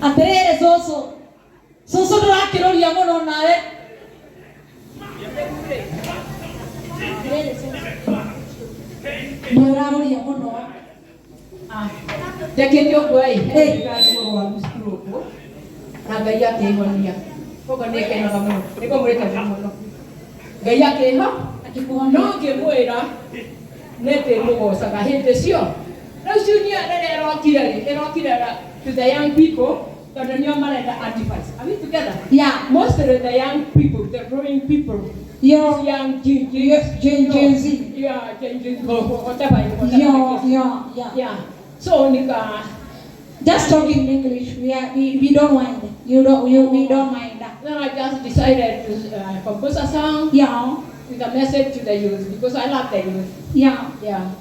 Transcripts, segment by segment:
Atĩrĩrĩ cũcũ, cũcũ ndũrakĩrũria mũno nawe. Atĩrĩrĩ cũcũ, nĩ ũrarũria mũno. Ndekĩte ũguo ĩ, nĩ mũrwaru stroke na Ngai akĩhonia. Koguo nĩ ngenaga mũno, nĩ ngũmwĩte mũno. Ngai akĩho, no ngĩmwĩra nĩ ndĩmũgocaga hĩndĩ cio. Rĩu ciumia rĩrĩa ĩrokire rĩ, ĩrokire to the young people tondũ nĩo marenda advice. Are we together? Yeah. Mostly the young people, the growing people. Yo. These young Gen, Gen, Yes, Gen- Gen Z. Yeah, Gen Gen, whatever, whatever. Yeah, it is. yeah, yeah. Yeah. So nika Just talk in English. We don't mind. You don't you we don't mind. Then I just decided to compose a song with a message to the youth because I love the youth. Yeah.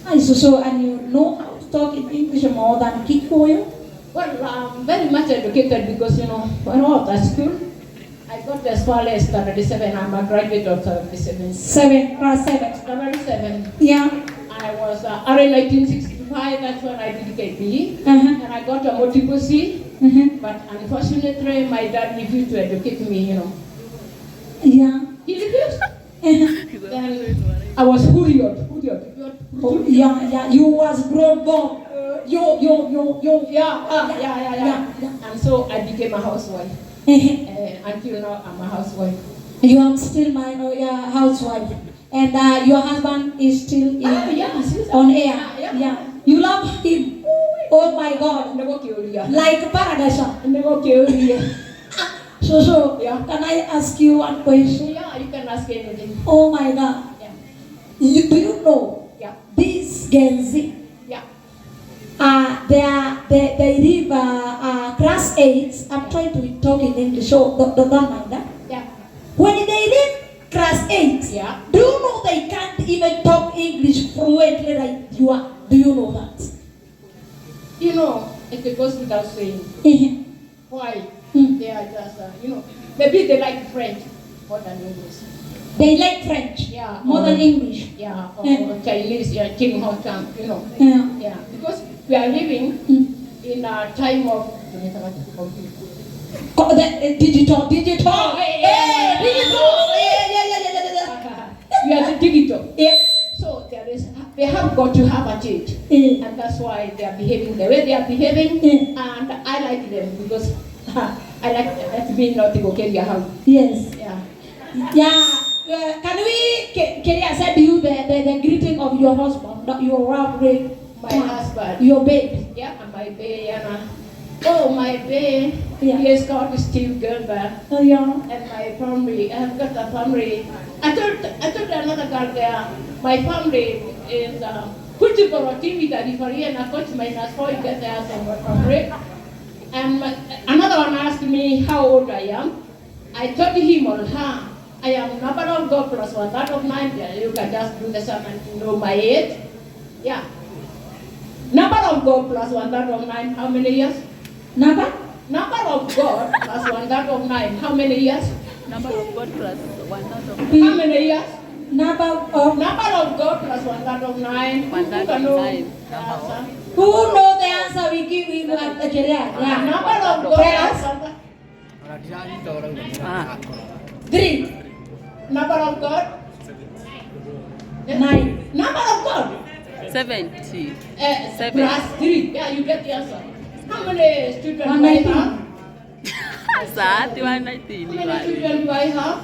And so and you know how to talk in English more than Kikuyu? Well, I'm very much educated because, you know, when I was at school, I got as far as standard 7. I'm a graduate of standard 7. 7, class 7. Standard 7. Yeah. I was early 1965, that's when I did KPE. And I got a multiple C. But unfortunately, my dad refused to educate me, you know. He refused. Then I was hurried. Oh, yeah, yeah. You was grown born. Yo, yo, yo, yo. Yeah, yeah, yeah, yeah, Yeah, And so I became a housewife. Until now, I'm a housewife. You are still my housewife. And your husband is still in, Yeah, she's on air. Yeah, Yeah. You love him. Oh my God. Like paradise. So, Yeah. can I ask you one question? Yeah, you can ask anything. Oh my God. Yeah. Do you know this Gen Z? Yeah. They live class 8. I'm trying to talk in English, so don't mind that. Yeah. When they leave class 8, Yeah. do you know they can't even talk English fluently like you are? Do you know that? You know, it goes without saying. Why? They are just, you know, maybe they like French more than English. They like French, Yeah, more than English. Yeah, or Chinese, yeah, Ching Ho Chang, you know. Yeah. Yeah, because we are living in a time of The digital, digital. Oh, hey, yeah, Hey, digital. Yeah, yeah, yeah, yeah, yeah, yeah. We are digital. Yeah. So there is, they have got to have a change. Yeah. And that's why they are behaving the way they are behaving. Yeah. And I like them because I like them. Let me not go carry a house. Yes. Yeah. Yeah. Can we, can I send you the greeting of your husband, not your lovely, My husband. your babe? Yeah, and my babe, and, oh, my babe. Yeah. He is called Steve Gerber. Oh, yeah. And my family, I have got a family. I told another girl there, my family is football team with a referee and a coach minus 4, you get the answer of my family. And another one asked me how old I am. I told him or her, I am number of God plus 1/3 of 9. Yeah, you can just do the sum and know my age. Yeah. Number of God plus 1/3 of 9, how many years? Number? Number of God plus 1/3 of 9, how many years? Number of God plus 1/3 of 9. How many years? Number of Number of God plus 1/3 of 9. 1/3 of 9. Answer? Who know the answer? We give we have the yeah. Number of God Tell us. plus 1/3. 3. Number of God? 9. Number of God? 70. 7. Plus 3. Yeah, you get the answer. How many children One do I nineteen. have? Saati 119. How many children do I have?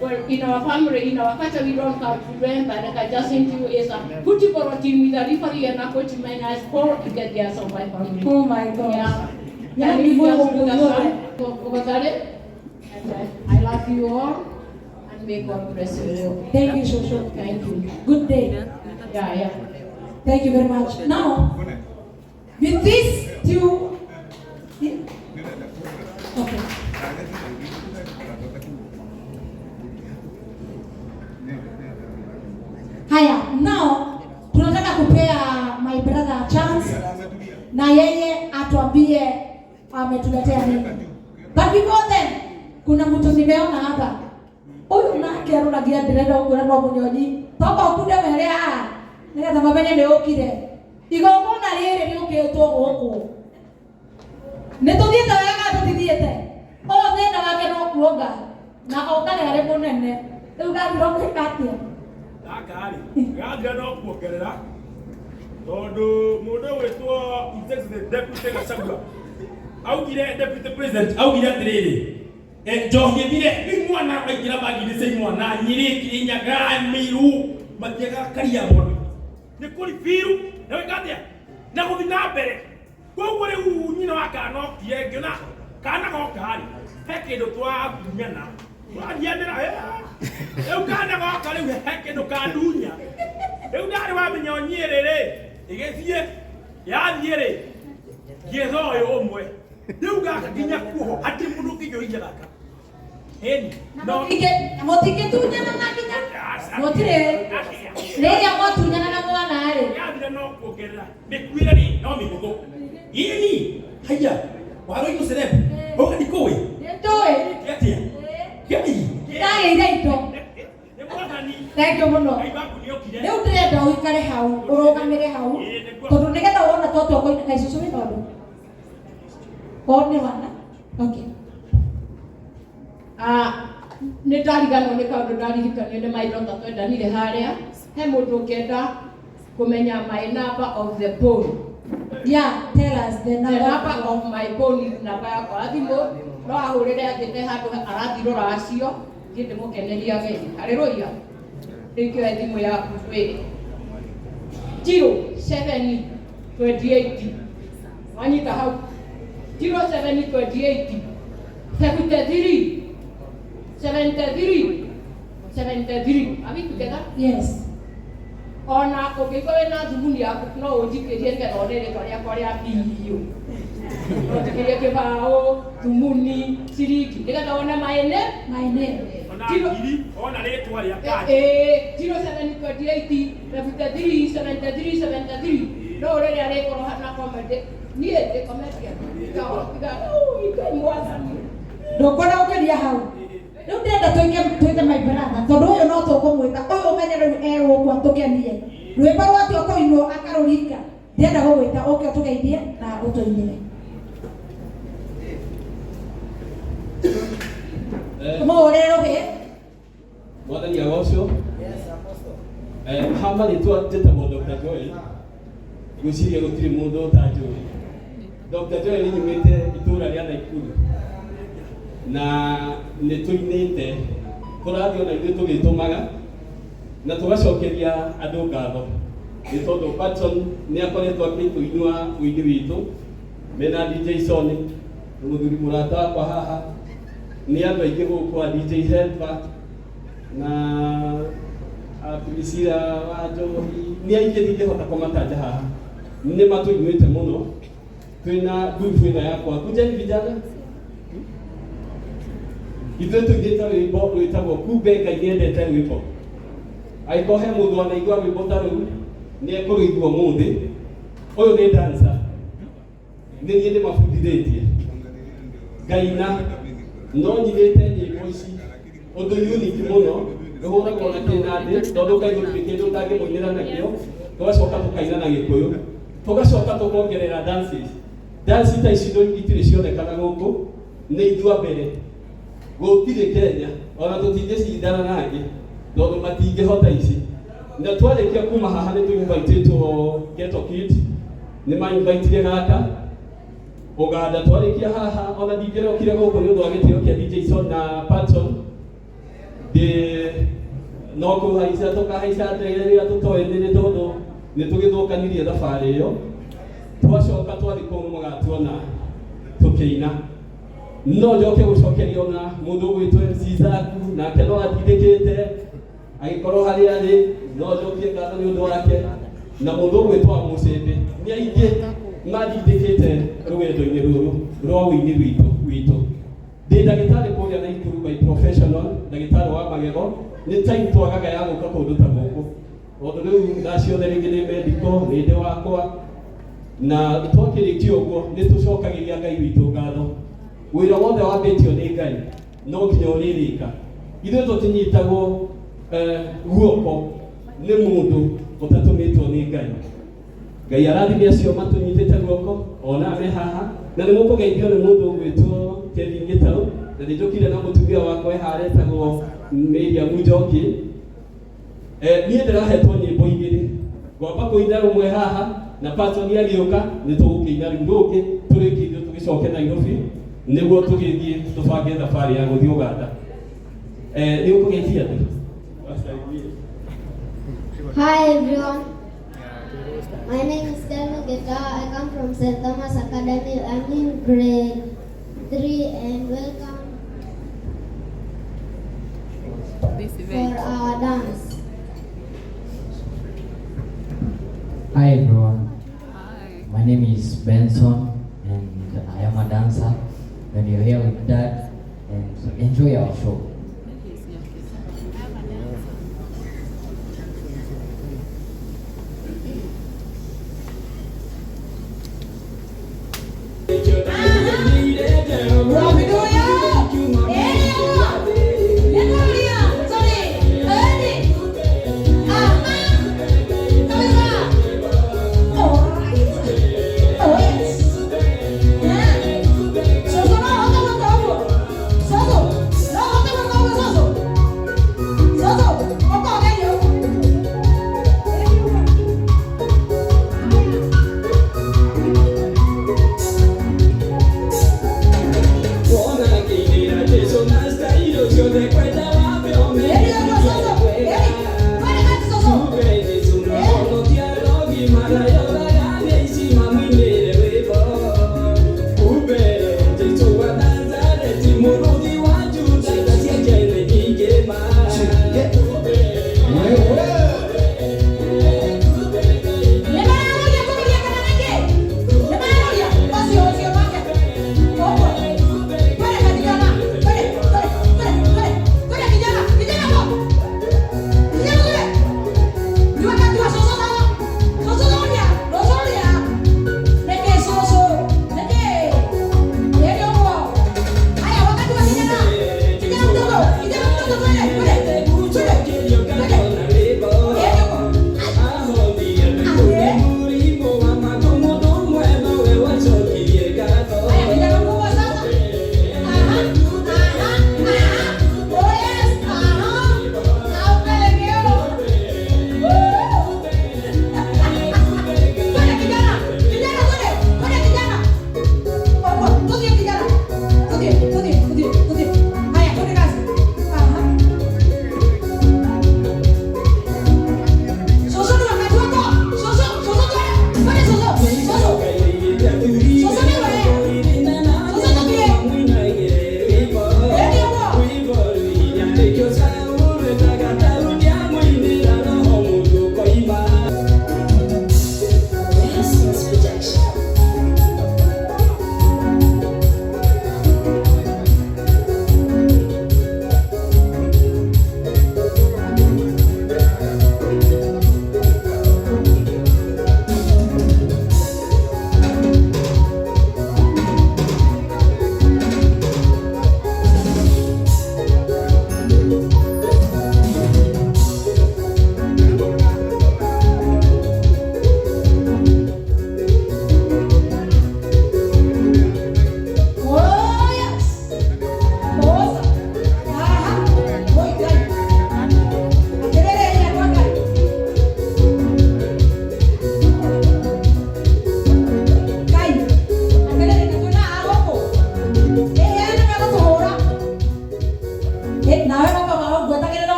Well, in our family, in our culture, we don't have children, but I can just send you is a football team with a referee and a coach minus 4 to get the answer of my family. Oh my God. Yeah. Yeah, Can you we just will do the go sum? Go over there. And I love you all, and may God bless you all. Thank you, Shosho. Thank you. Good day. Yeah, yeah. Thank you very much. Now, with these two. Okay. Haya, now tunataka kupea my brother a chance na yeye atuambie ametuletea nini. But before then, kuna mtu nimeona hapa. Huyu nake aruragia ndirenda gũkwĩra no mũnyonyi. Toka ũkunde were haha nĩgetha mamenye nĩ ũkire. Igongona rĩrĩ rĩũkĩtwo gũkũ. Nĩ tũthiĩte wega kana tũtithiĩte? Ũyũ thĩna wake no kuonga na ongage arĩ mũnene. Rĩu gathira ũgwĩka atĩa? Gaka rĩ, gathira no kuongerera tondũ mũndũ ũgwĩtwo His Excellency Deputy Gachagua augire, Deputy President augire atĩrĩrĩ, njohi ĩthire. Rĩu mwana aingĩra bagi-inĩ cia imwana Nyĩrĩ, Kĩrĩnyaga, Mĩirũ, matiagaga karia mwana nĩ kũri biru na wĩka atĩa na gũthiĩ na mbere. Koguo rĩu nyina wa kana okire, ngĩona kana goka rĩ, he kĩndũ twagunyana tũrathianĩra. Rĩu kana goka, rĩu he kĩndũ kandunya. Rĩu ndarĩ wamenya Nyĩrĩ rĩ, ĩgĩthiĩ yathiĩ rĩ, ngĩetha ũyũ ũmwe. Rĩu gaka nginya kuoho hatirĩ mũndũ ũngĩnjohithia gaka, ĩni. Na mũtingĩtunyana na nginya gũtirĩ rĩrĩa mwatunyana na mwana rĩ. Yathira no kuongerera mĩkuĩre rĩ, no mĩhũthũ ĩni. Haya, waroimũ celeb ũga ndikũĩ. Nĩnjũĩ. Atĩa kĩai? Ndagĩire indo. Nĩ mwathani. Thank you mũno. Ngai waku nĩokire. Rĩu ndĩrenda ũikare hau, ũrũgamĩre hau, tondũ nĩgetha wona twatua kũina kaĩ cũcũ wĩna ũndũ o nĩ wana, okay. Ah, nĩ ndariganwo nĩ kaũndũ ndaririkanio nĩ my daughter twendanire harĩa. He mũndũ ũngĩenda kũmenya my number of the phone? Yeah, tell us the the number. Number of my phone is, namba yakwa ya thimũ no ahũrĩre anjĩte handũ arathiĩ rũracio, thiĩ ndĩmũkenerie ageni. Haleluya. Rĩngĩ thimũ yaku twĩre 0728, wanyita hau, 0728 73 73 73. Are we together? Yes. Ona ũngĩkorwo wĩna thumuni yaku, no ũnjikĩrie nĩgetha one rĩtwa rĩakwa rĩa biũ. No ũnjikĩrie kĩbaũ, thumuni, ciringi, nĩgetha wone maene. My name. Ona ngiri ona rĩtwa rĩa kadi. 0728 73 73 73. No ũrĩrĩa rĩkorwo na comedy, niĩ ndĩ comedian. Tiga Ngai mwathani. Ndũkwenda gũkĩria hau. Rĩu ndĩrenda twĩke, twĩte my brother, tondũ ũyũ no tũkũmwĩta ũyũ ũmenye rĩu egũkũ atũkenie. Rwĩmbo rwatua kũinwo akarũringa. Ndĩrenda gũgwĩta ũke ũtũgeithie na ũtũinĩre. Tũmũhũrĩre rũhĩ. Mwathani agocwo. Ha marĩtwa njĩtagwo Dr. Joel. Ngwĩciria gũtirĩ mũndũ ũtanjũĩ. Dr. Joel, nyumĩte itũũra rĩa Naikuru na nĩ tũinĩte, tũrathiĩ ona ithuĩ tũgĩtũmaga na tũgacokeria andũ ngatho nĩ tondũ Patson nĩ akoretwo akĩtũinua ũini witũ mena DJ Sony, mũthuri mũrata wakwa haha, nĩ andũ aingĩ gũkũ, a DJ Helper na a Priscilla wa Njohi, nĩ aingĩ ndingĩhota kũmatanja haha. Nĩ matũinuĩte mũno. Twĩna group ĩno yakwa, kujeni vijana, ithuĩ tũinĩte rwĩmbo rwĩtagwo "Kumbe Ngai nĩendete rwĩmbo". Angĩkorwo he mũndũ wanaigua rwĩmbo ta rũu, nĩ ekũrũigua ũmũthĩ. Ũyũ nĩ dancer, nĩ niĩ ndĩmabundithĩtie ngaina, no nyinĩte nyĩmbo ici ũndũ unique mũno, rũhũragwo na kĩnandĩ, tondũ Ngai gũtirĩ kĩndũ ũtangĩmũinĩra nakĩo. Tũgacoka tũkaina na Gĩkũyũ, tũgacoka tũkongerera dances. Dance ta ici itirĩ cionekana gũkũ, nĩ ithuĩ a mbere, gũtirĩ Kenya, ona tũtingĩcindana nangĩ tondũ matingĩhota ici. Na twarĩkia kuma haha, nĩ tũinvitĩtwo Ghetto Kid, nĩ mainvitire gaka Uganda. Twarĩkia haha, ona ndingĩrokire gũkũ nĩ ũndũ wa gĩtĩo kĩa DJ Son na Patson, ndĩ no kũhaica, tũkahaica ndege rĩrĩa tũtoĩ nĩrĩ, tondũ nĩ tũgĩthũkanirie thabarĩ ĩyo. Twacoka twathiĩ kũu mũgatuona tũkĩina. No njoke gũcokeria ona mũndũ ũgwĩtwo MC Zaku, nake no atindĩkĩte agĩkorwo harĩa arĩ, no njokie ngatho nĩ ũndũ wake, na mũndũ ũgwĩtwo Mũcĩndĩ. Nĩ aingĩ mandindĩkĩte rũgendo-inĩ rũrũ rwa ũini witũ. Ndĩ ndagĩtarĩ kũrĩa Naikuru by professional, ndagĩtarĩ wa magego. Nĩ time twagaga ya gũka kũndũ ta gũkũ, tondũ rĩu thaa ciothe rĩngĩ nĩ medical, nĩ ndĩ wakwa. Na twakĩrĩkia ũguo, nĩ tũcokagĩria Ngai witũ ngatho. Wĩra wothe wambĩtio nĩ Ngai no nginya ũrĩrĩka. Ithuĩ tũtinyitagwo guoko nĩ mũndũ ũtatũmĩtwo nĩ Ngai. Ngai arathime acio matũnyitĩte guoko ona me haha. Na Na nĩ mũkũgeithio nĩ mũndũ ũgwĩtwo Kevin Gĩtau, na nĩ njũkire na mũtumia wakwa ehaha etagwo Miriam Njoki. Niĩ ndĩrahetwo nyĩmbo igĩrĩ, ngwamba kũina rũmwe haha na Patson agĩũka nĩ tũgũkĩina rĩu rũngĩ tũrĩkie ithuĩ tũgĩcoke Nairobi nĩguo tũgĩthiĩ tũbange thabarĩ ya gũthiĩ Uganda. Nĩ ũkũgeithia andũ? Wasalimie. Hi everyone. My name is Kelvin Gitau. I come from St. Thomas Academy. I'm in grade 3 and welcome This for event. our dance. Hi everyone, Hi. my name is Benson and I am a dancer. And you're here with Dad and enjoy our show.